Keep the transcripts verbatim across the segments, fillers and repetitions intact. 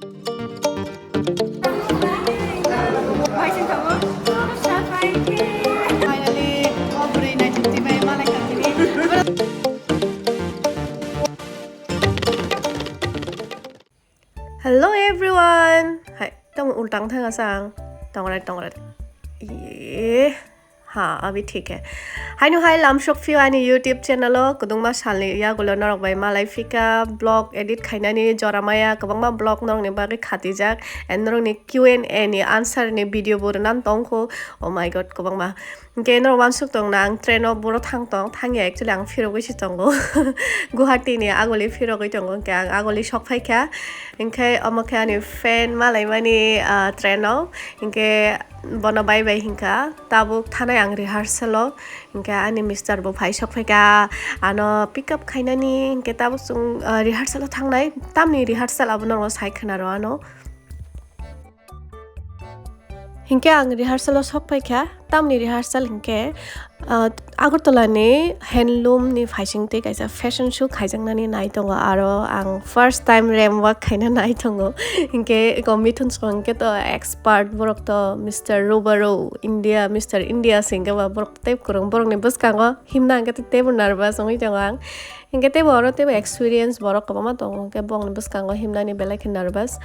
Finally, o bwrwi naithok twi bai malai kha tini. Hello everyone. Hai, tamo ultang thang asang. Tongrai, tongrai. Ye. Ha, abhi thik hai. Haino hai lamsok phio ani YouTube channel o kwdwngma salni yagulo norok bai malai phika, vlog edit khainani jora maya, kwbangma vlog norokni bagwi khatijak, and norokni Q and A ni answer ni video bo rwnan tongkho. Oh my God, kwbangma. Hwnkhe norok uansuk tongna ang train o boro thang tong, thangya actually ang phirogwi se tongo. Guwahati ni aguli phirogwi tongo, hwnkhe ang aguli sok phaikha. Hwnkhe omo khe ani fan malaimani, ah, train o. Hwnkhe bono bye bye hinkha, tabuk thanai ang rehearsal o, hinkhe ani mister bo phai sok phaikha, ano pick up khainani, hinkhe tabuk chwng, ah, rehearsal o thangnai, tamni rehearsal abo norok sai khwnaro ano. Hinkhe ang rehearsal o sok phaikha, tamni rehearsal hinkhe, ah, Agartala ni handloom ni phaising tei kaisa fashion show khaijaknani nai tongo, aro ang first time ramp walk khaina nai tongo. Hinkhe eko Mithun song hinkhe to expert borok to Mister Rubaro India, Mister India se hinkhe ba borok tei kwrwng borokni bwskango himna hinkhe tei teibo nervous wngwi tongo ang. Hinkhe teibo oro teibo experience borok kwbangma tongo hinkhe bongni bwskango himnani belai khe nervous.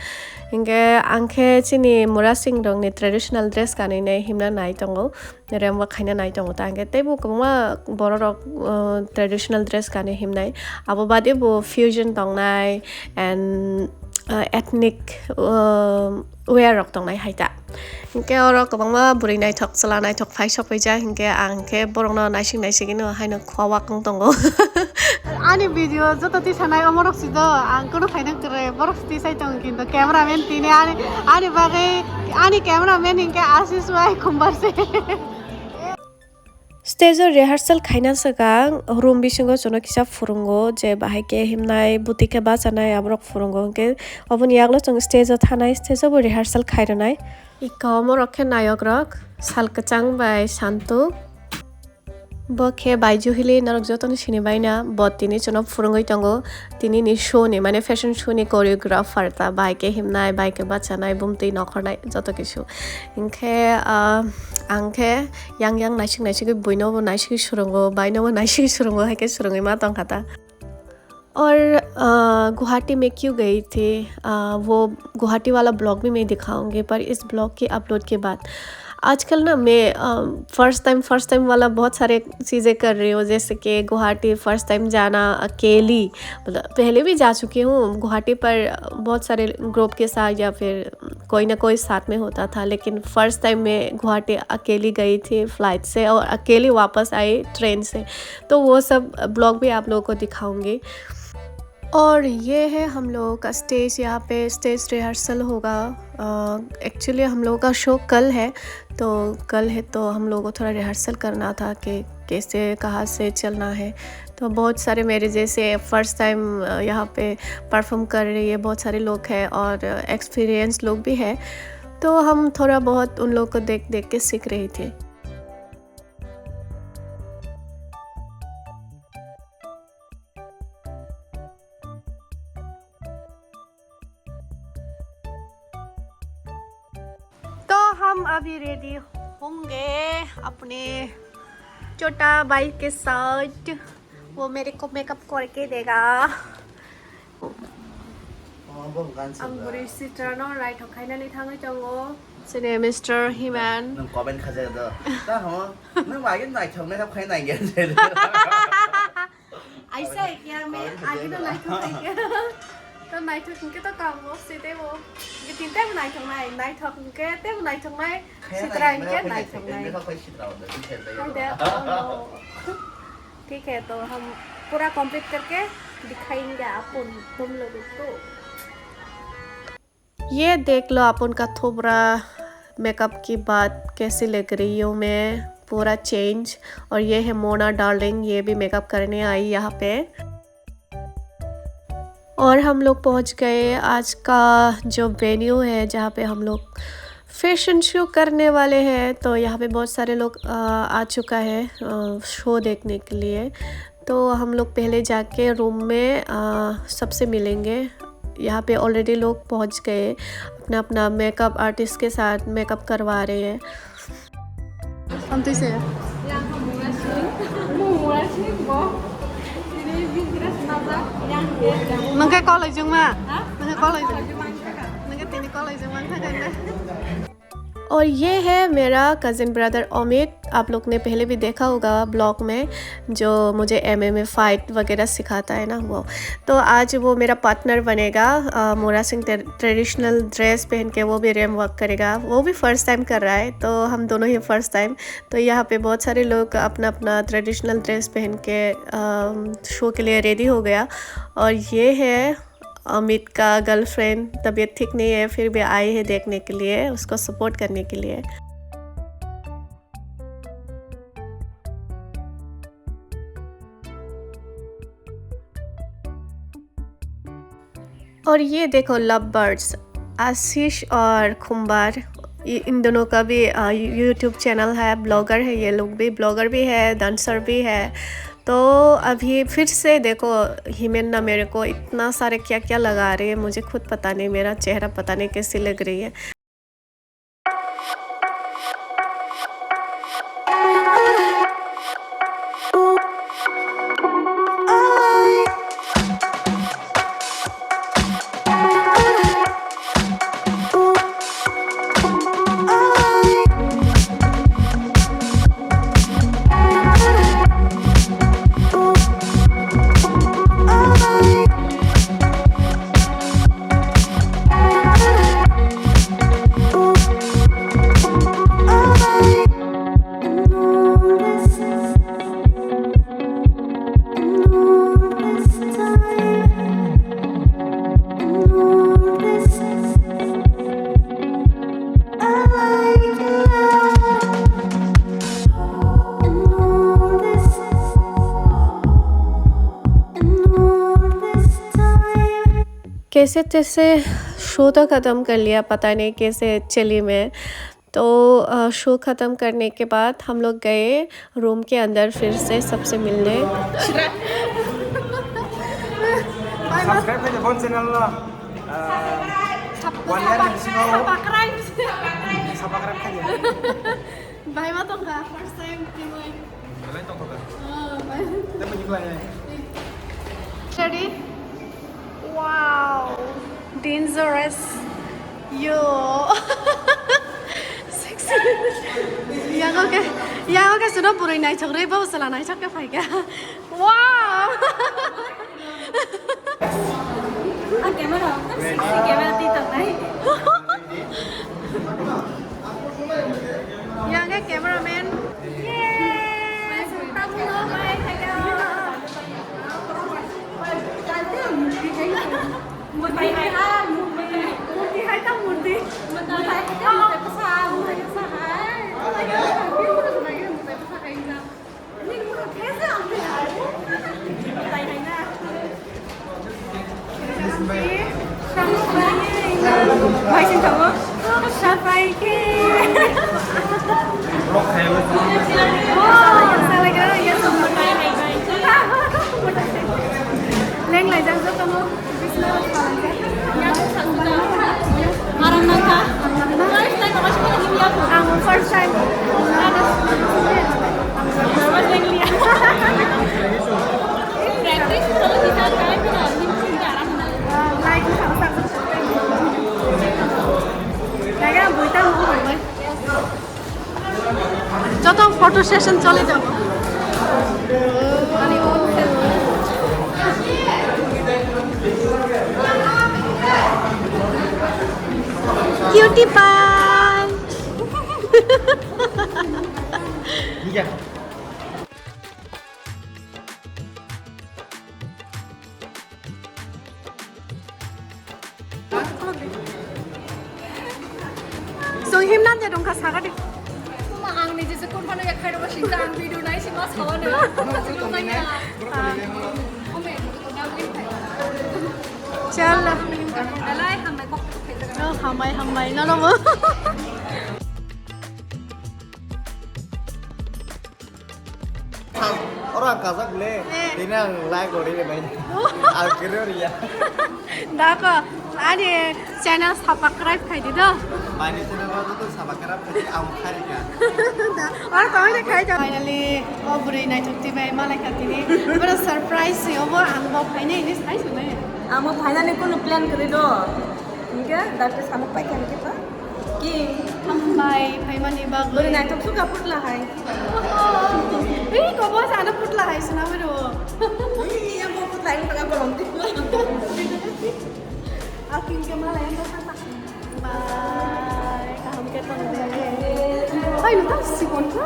Hinkhe ang khe chini Murasing rokni traditional dress kanwi nai himna nai tongo. Ramp walk khaina nai tongo ta hinkhe teibo kwbangma bororok, uh, traditional dress kanwi himnai. Abo bade bo fusion tongnai and, uh, ethnic, uh, wear rok tongnai hai ta. Hinkhe oro kwbangma bwrwi naithok, chwla naithok phai sok phaijak, hinkhe ang khe borokno naisik naisik ino haino khua wak wng tongo. Ani video joto tisanai omorok si do, ang kono khaina kwrwi, borok tisai tongo kintu cameraman tini ani, ani bagwi, ani cameraman hinkhe Ashish bai Khumbar se. Stage o rehearsal khaina swkang room bisingo chwngno kisa phwrwngo, je bahai khe himnai, bwtwi khe bachanai, aborok phwrwngo. Hinkhe oboni yagulo chwng stage o thanai, stage o bo rehearsal khai rwnai. Iko omorok khe nayok rok, Sal Kwchang bai Santu. Bo khe Baiju Hili, norok jotono sini baina, bo tini chwngno phwrwngwi tongo. Tini ni show ni, mane fashion show ni choreographer ta, bai khe himnai, bai khe bachanai, bumtwi nokhornai, joto kisu. Hinkhe, ah, ang khe yang yang naisik naisik buino bo naisik swrwngo, baino bo naisik swrwngo, hai khe swrwngwi ma tongkha ta. और, अ, गुवाहाटी में क्यों गई थी, अ, वो गुवाहाटी वाला ब्लॉग भी मैं दिखाऊंगी, पर इस ब्लॉग के अपलोड के बाद। आजकल ना मैं, अ, फर्स्ट टाइम, फर्स्ट टाइम वाला बहुत सारे चीज़ें कर रही हूँ, जैसे कि गुवाहाटी फर्स्ट टाइम जाना अकेली, मतलब पहले भी जा चुकी हूँ गुवाहाटी, पर बहुत सारे ग्रुप के साथ या फिर कोई ना कोई साथ में होता था, लेकिन फर्स्ट टाइम मैं गुवाहाटी अकेली गई थी फ्लाइट से और अकेली वापस आई ट्रेन से। तो वो सब ब्लॉग भी आप लोगों को दिखाऊंगी। और ये है हम लोगों का स्टेज, यहाँ पे स्टेज रिहर्सल होगा। एक्चुअली हम लोगों का शो कल है, तो कल है तो हम लोगों को थोड़ा रिहर्सल करना था कि कैसे, कहाँ से चलना है। तो बहुत सारे मेरे जैसे फर्स्ट टाइम यहाँ पे परफॉर्म कर रही है, बहुत सारे लोग हैं और एक्सपीरियंस लोग भी है, तो हम थोड़ा बहुत उन लोग को देख देख के सीख रही थी। तो हम अभी रेडी होंगे अपने छोटा भाई के साथ, वो मेरे को मेकअप करके देगा। Ang bwrwi sitra no naithok khainani thangwi tongo. Sini Mister Himan. Nang comment khaja do. Ta ho. Nang lagi naithok naithok khai nai gen. Aisa ekya me agi no naithok khai kya. To naithok hwnkhe to kamo se tebo. Hwnkhe tini tebo naithok nai, naithok hwnkhe tebo naithok nai, sitra hwnkhe naithok nai. Hai de, oh no. ठीक है, तो हम पूरा कंप्लीट करके दिखाएंगे आप उन, तुम लोगों को। ये देख लो आप उनका थोबड़ा मेकअप के बाद कैसी लग रही हूँ मैं, पूरा चेंज। और ये है मोना डार्लिंग, ये भी मेकअप करने आई यहाँ पे। और हम लोग पहुँच गए आज का जो वेन्यू है, जहाँ पे हम लोग फैशन शो करने वाले हैं। तो यहाँ पे बहुत सारे लोग, अ, आ चुका है, अ, शो देखने के लिए। तो हम लोग पहले जाके रूम में, अ, सबसे मिलेंगे। यहाँ पे ऑलरेडी लोग पहुँच गए, अपना अपना मेकअप आर्टिस्ट के साथ मेकअप करवा रहे हैं। Ang twi se. Nang khe college jwng ma? Nang khe college jwng? Nang khe tini college jwng ma kha khe? और ये है मेरा कज़िन ब्रदर अमित। आप लोग ने पहले भी देखा होगा ब्लॉग में, जो मुझे एमएमए फाइट वगैरह सिखाता है ना, वो। तो आज वो मेरा पार्टनर बनेगा। अ, मोरा सिंह ट्रे-, ट्रेडिशनल ड्रेस पहन के वो भी रैंप वॉक करेगा। वो भी फर्स्ट टाइम कर रहा है, तो हम दोनों ही फर्स्ट टाइम। तो यहाँ पे बहुत सारे लोग अपना अपना ट्रेडिशनल ड्रेस पहन के, अम, शो के लिए रेडी हो गया। और ये है अमित का गर्लफ्रेंड। तबीयत ठीक नहीं है, फिर भी आई है देखने के लिए, उसको सपोर्ट करने के लिए। और ये देखो लव बर्ड्स, आशीष और खुम्बार, ये, इन दोनों का भी, अ, YouTube चैनल है, ब्लॉगर है ये लोग भी, ब्लॉगर भी है, डांसर भी है। तो अभी फिर से देखो, हिमेन ना मेरे को इतना सारे क्या क्या लगा रही है, मुझे खुद पता नहीं, मेरा चेहरा पता नहीं कैसी लग रही है। कैसे तैसे शो तो ख़त्म कर लिया, पता नहीं कैसे चली मैं। तो, अ, शो ख़त्म करने के बाद हम लोग गए रूम के अंदर फिर से सबसे मिलने। Subscribe khaidi bon channel no. Ah, one year ni bisingo. Subscribe. Subscribe khaidi. Bai ma tongkha, first time tini. Belai tongkha. Ah, bai. Tei bini khlai. Ready? Wow, dangerous. Yo. Sexy. Yago ke, yago ke suno burui naithok rwi, bo sala naithok ke phaikha. Wow. Ah, camera, sexy camera twi tongnai. Yang ke cameraman. Yes. Mwtai hai, mwtai hai ta mwtai. Mwtai hai ta mwtai bwsa, mwtai bwsa hai. Mwtai bwsa hai ta. Mwtai hai na. Bai sing tamo. Sapai ke. Oh, salagra ya sama. Leng lai jang jotono. Aram nangkha. Ang first time. Practice. Joto photo session chole jabo. Cutie pie. Sung him nan je dong ka saga di. Ang ni je kun phano ya khai ro sing ang video nai sing mas kawan. Chal. Alai hambai kok. Oh, hambai, hambai. No, no, no. Thang, oro Ang kajak le, tini ang like rw ri bai. Ang kiri rw ya. Dako, ani channel subscribe khai di do. Bani channel o to subscribe khai di, ang khari ka. Da, or koi na khai da. Finally, o bwrwi naithok ti bai malai kha tini. Boro surprise si obo ang bo phainai ni sai sunai. Ang bo phainani kono plan kwrwi do. Hingke, dakte samuk pai kha hingke pa. Ki? Hambai phaimani bagwi. Bwrwi naithok suka putla hai. Ei, kobo sana putla hai suna mero. Iya, mau putla yang tengah bolong. Akin ke malah yang tengah. Bye. Kaham ke tong de. Hai, lu kan sikon ka?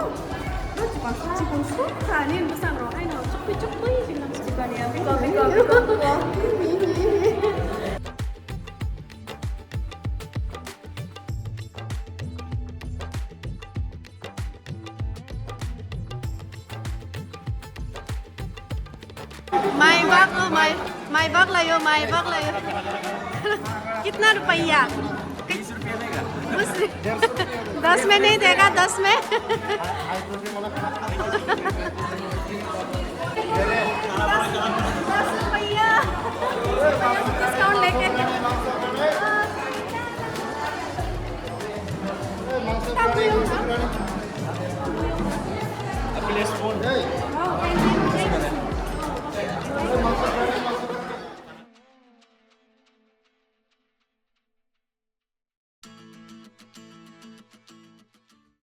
Sikon ka? Sikon ka? Ni lu san ro. Hai, no. Cuk, cuk, cuk. Sikon ya. Biko, biko, biko, biko. Maibak lo, mai, maibak layo, maibak layo. Kitna rupaiya? Bus-, das mein nahi dega, das mein?